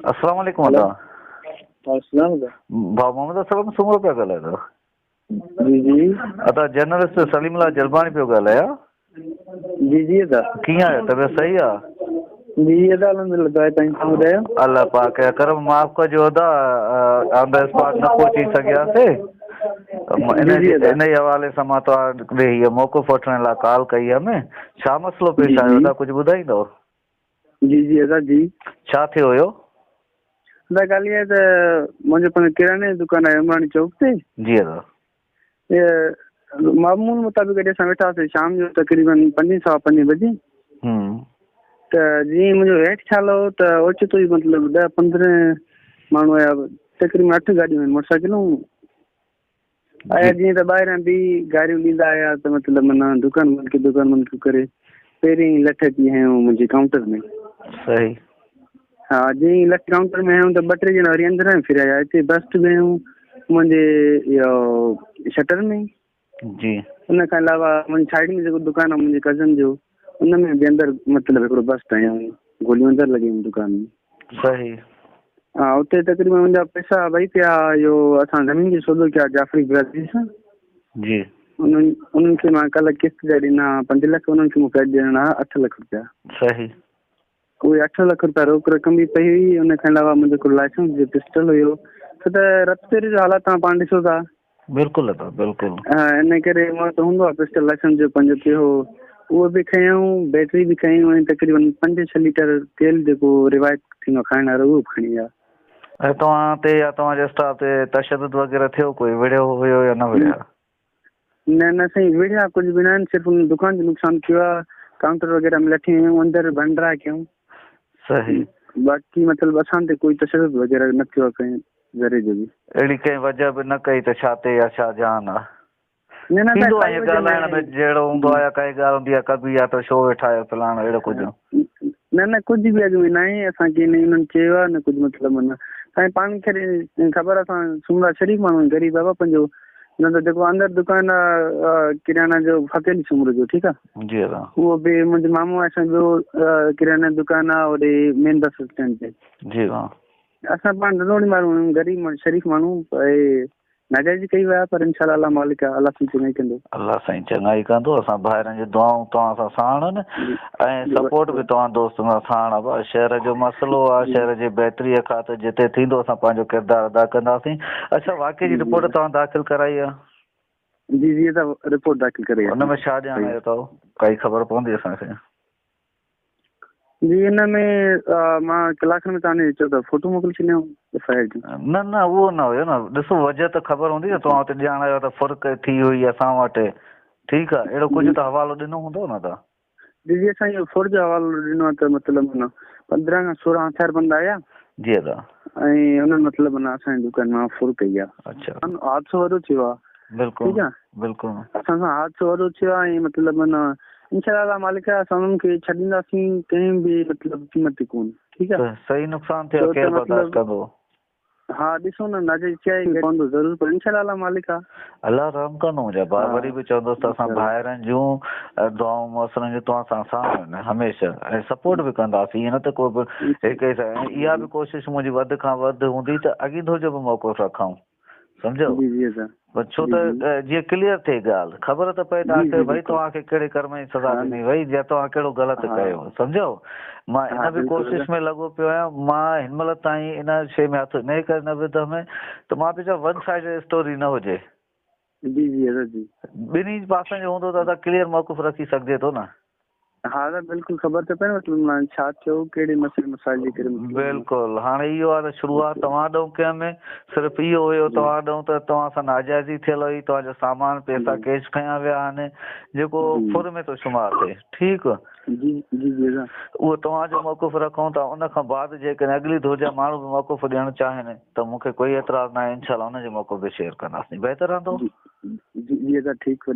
अस्सलाम वालेकुम अदा। अस्सलाम। भाउ मोहम्मद असलम सुमरो पिया ॻाल्हायो? जी जी। अदा जर्नलिस्ट सलीमुल्लाह जलबाणी पियो ॻाल्हायां। जी जी अदा। कीअं आहियो, तबियत सही आहे? जी अदा अल्हम्दुलिल्लाह, तव्हां ॿुधायो? अलाह पाक जो करम, माफ़ कजो अदा, ऑन the spot न पहुची सघियासीं। इन ई हवाले सां मां तव्हां ॾे हीअ मौक़ुफ़ वठण लाइ कॉल कई हुयमि। छा मसइलो पेश आयो अदा, कुझु ॿुधाईंदो? जी जी अदा जी। छा थियो हुयो? अदा ॻाल्हि इहा आहे त मुंहिंजो पंहिंजो किराणे जो दुकानु आहे उमराणी चौक ते। जी अदा। मामूल मुताबिक़ अॼु असां वेठा हुआसीं शाम जो तक़रीबन 5:15 बजे। त जीअं मुंहिंजो हेठि ख़्यालु हो त ओचितो ई मतिलबु 10-15 माण्हू आया, तक़रीबन 8 गाॾियूं आहिनि मोटरसाइकिलूं आया। जीअं त ॿाहिरां बि गारियूं ॾींदा आया त मतिलबु माना दुकान बंदि कयो, दुकान बंदि कयो करे पहिरीं लठ अची हयो मुंहिंजे काउंटर में। सही। हा, जीअं लठ काउंटर में हयो त 2-3 ॼणा वरी अंदरि फिरी आया, हिते बस्ट में हयूं मुंहिंजे इहो शटर में। जी। उन खां अलावा मुंहिंजी साइड में जेको दुकानु आहे मुंहिंजे कज़न जो, उन में बि अंदरि मतिलबु हिकिड़ो बस्ट हयो, गोलियूं अंदरि लॻी हुयूं दुकान में। सही। हा, उते तक़रीबन मुंहिंजा पैसा ॿई पिया। इहो असां ज़मीन जो सौदो कयो जाफ़री बिरादरी सां। जी। उन्हनि खे मां कल्ह किस्त जा ॾिना 5 लख, उन्हनि खे मूंखे अॼु ॾियणा 8 लख रुपया। सही। उहे 8 लख रुपया रोक रक़म बि पई हुई। उन खां अलावा मुंहिंजो हिकिड़ो लाइसेंस जो पिस्टल हुयो, छो त रस्ते जो हालात तव्हां पाण ॾिसो था। बिल्कुलु अदा बिल्कुलु। इन करे मां त हूंदो आहे पिस्टल लाइसेंस जो पंहिंजो थियो, उहो बि खयाऊं, बैटरी बि खयाऊं ऐं तक़रीबन 5-6 लीटर तेल जेको रिवायत थींदो आहे खाइण वारो उहो बि खणी विया। ऐं तव्हां ते या तव्हांजे स्टाफ ते तशदुद वग़ैरह थियो, कोई विड़ियो हुयो या न विड़िया? न न साईं, विड़िया कुझु बि न आहिनि, सिर्फ़ु हुन दुकान जो नुक़सानु थियो आहे, काउंटर वग़ैरह में लठी आहियूं, अंदरि भंडारा कयूं। सही। बाक़ी मतिलबु असां ते कोई तशदुद वग़ैरह न थियो आहे कंहिं ज़रे जो बि। अहिड़ी कंहिं वजह बि न कई त छा ते या छा जान आहे? न न। थींदो आहे ईअं ॻाल्हाइण में जहिड़ो हूंदो आहे या काई ॻाल्हि हूंदी आहे कबी आहे त छो वेठा आहियो फलाणो अहिड़ो कुझु? न न, कुझु बि अॻु में न आहे, असांखे न उन्हनि चयो आहे न कुझु, मतिलबु न साईं पाण खे ख़बर आहे, असां सुमरा शरीफ़ माण्हू आहियूं, ग़रीब आहे पंहिंजो, न त जेको अंदरि दुकानु आहे किराणा जो फ़तेह अली सुमरो जो, ठीकु आहे? जी अदा। उहो बि मुंहिंजो मामो आहे, असांजो ॿियो किराणा जो दुकानु आहे होॾे मेन बस स्टैंड ते। जी हा। असां पाण धंधो माण्हू आहियूं, ग़रीब माण्हू, शरीफ़ माण्हू, ऐं नाजाइज़ कई विया, पर इनशा अल्लाह मालिक आहे, अलाह साईं चङाई कंदो। अलाह साईं चङाई कंदो। असां भाइरनि जूं दुआऊं तव्हां सां साण आहिनि ऐं सपोर्ट बि तव्हां दोस्तनि सां साण आहे। शहर जो मसइलो आहे, शहर जी बहितरीअ खातिर जिते थींदो असां पंहिंजो किरदारु अदा कंदासीं। अच्छा, वाक़े जी रिपोर्ट तव्हां दाख़िल कराई आहे? जी जी, असां रिपोर्ट दाख़िल करे। हुन में छा ॼाणायो अथव, काई ख़बर पवंदी असांखे? जी, हिन में मां कलाकनि में तव्हांजे चयो त फोटो मोकिले छॾियांव एफ I R जो। न न, उहो न हुयो न, ॾिसो वजह त ख़बर हूंदी न, तव्हां हुते ॼाणायो त फ़र्क़ु थी हुई असां वटि, ठीकु आहे, अहिड़ो कुझु त हवालो ॾिनो हूंदो न तव्हां? जी जी, असां इहो फ़ुर जो हवालो ॾिनो आहे त मतिलबु माना 15 खां 16 हथियार बंद आया। जी अदा। ऐं उन्हनि मतिलबु माना असांजे दुकान मां फ़ुर कई आहे। अच्छा। हादसो वॾो थियो आहे। बिल्कुलु। ठीकु आहे, बिल्कुलु। असां सां हादसो वॾो थियो आहे ऐं मतिलबु माना इंशा मालिक असां उन्हनि खे छॾींदासीं कंहिं बि मतिलबु क़ीमत ते कोन, ठीकु आहे? सही नुक़सानु थियो, केरु बर्दाश्त कंदो? हा, ॾिसो न नाजाइज़ चाहे पवंदो ज़रूरु, पर इंशा मालिक आहे। अलाह रहम कंदो। मुंहिंजा भाउ, वरी बि चवंदुसि त असां भाइरनि जूं दुआऊं मोहसिननि जूं तव्हां सां साण आहिनि हमेशह ऐं सपोर्ट बि कंदासीं, ईअं न त को बि हिकु इहा बि कोशिशि मुंहिंजी वधि खां वधि हूंदी त अॻी जो बि मौक़ो रखूं, सम्झो? जी जी। छो त जीअं क्लियर थिए ॻाल्हि, ख़बर त पए त आख़िर भई तव्हांखे कहिड़े कर्म जी सज़ा ॾिनी वई या तव्हां कहिड़ो ग़लति कयो, सम्झो? मां इन बि कोशिश में लॻो पियो आहियां। मां हिन महिल ताईं इन शइ में हथु इन करे न विधुमि त मां पियो चवां वन साइड स्टोरी न हुजे। जी जी जी। ॿिन्ही पासनि जो हूंदो त क्लियर मौक़ुफ़ रखी सघिजे थो न। हा त बिल्कुलु ख़बर त पए न, मतिलबु छा थियो, कहिड़े मसइले मसाइल जे करे। बिल्कुलु। हाणे इहो आहे त शुरूआत तव्हां ॾांहुं कयमि, सिर्फ़ु इहो हुयो तव्हां ॾांहुं त तव्हां सां नाजाइज़ी थियल हुई, तव्हांजो सामान पैसा कैश खयां विया आहिनि, जेको फुर में थो शुमार थिए, ठीकु? जी जी जी। उहो तव्हांजो मौक़ुफ़ रखूं था। उन खां बाद जेकॾहिं अॻिली धुर जा माण्हू बि मौक़ुफ़ ॾियणु चाहिनि त मूंखे कोई एतिराज़ न आहे, इनशा उन जो मौक़ुफ़ बि शेयर कंदासीं, बहितर रहंदो। जी जी, ठीकु।